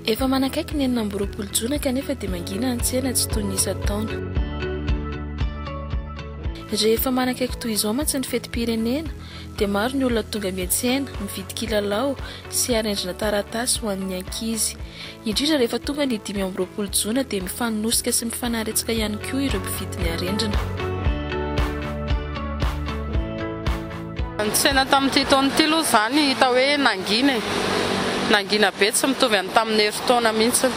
Efa manakaiky ny 26 jona kanefa dia mangina ny tsena tsy toy ny isan-taona. Rehefa manakaiky toy izao mantsy ny fetim-pirenena dia maro ny olona tonga miantsena, mividy kilalao sy arendrina taratasy ho an'ny ankizy. Indrindra rehefa tonga ny 25 jona dia mifanosika sy mifanaretsaka ihany koa ireo mpividy ny arendrina. Ny tsena tamin'ity taona ity aloha izany hita hoe nangina e! Nangina be tsy mitovy amin'ny tamin'ny herintaona mihitsy.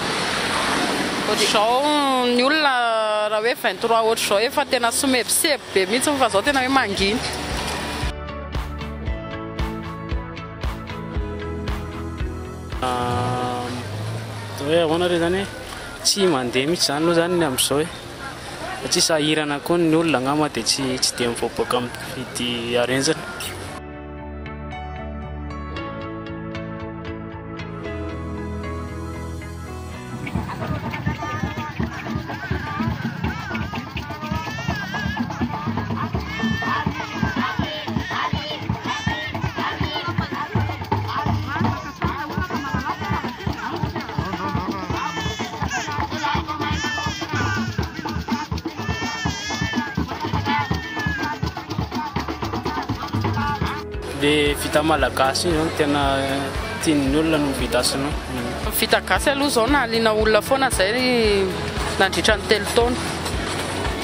Ohatr'izao ny olona raha hoe 23 ohatr'izao efa tena somebiseby be mihitsy fa izao tena hoe mangina. Atao hoe ahoana re zany e? Tsy mandeha mihitsy zany aloha zany ny amin'izao e. Satria sahirana koa ny olona angamba dia tsy tsy dia mivoaboaka mividy arendrina. Le vita malagasy iny zao no tena tian'ny olona noho ny vita sinoa. Ny vita gasy aloha izao nahaliana olona foana izay nandritra ny telo taona.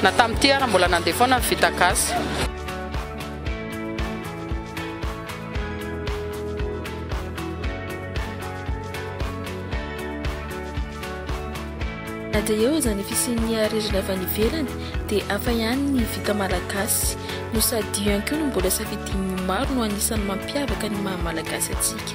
Na tamin'ity ara mbola nandeha foana ny vita gasy. Na dia eo aza ny fisian'ny arendrina avy any ivelany dia hafa ihany ny vita malagasy no sady io ihany koa no mbola safidian'ny maro no anisan'ny mampiavaka ny maha malagasy antsika.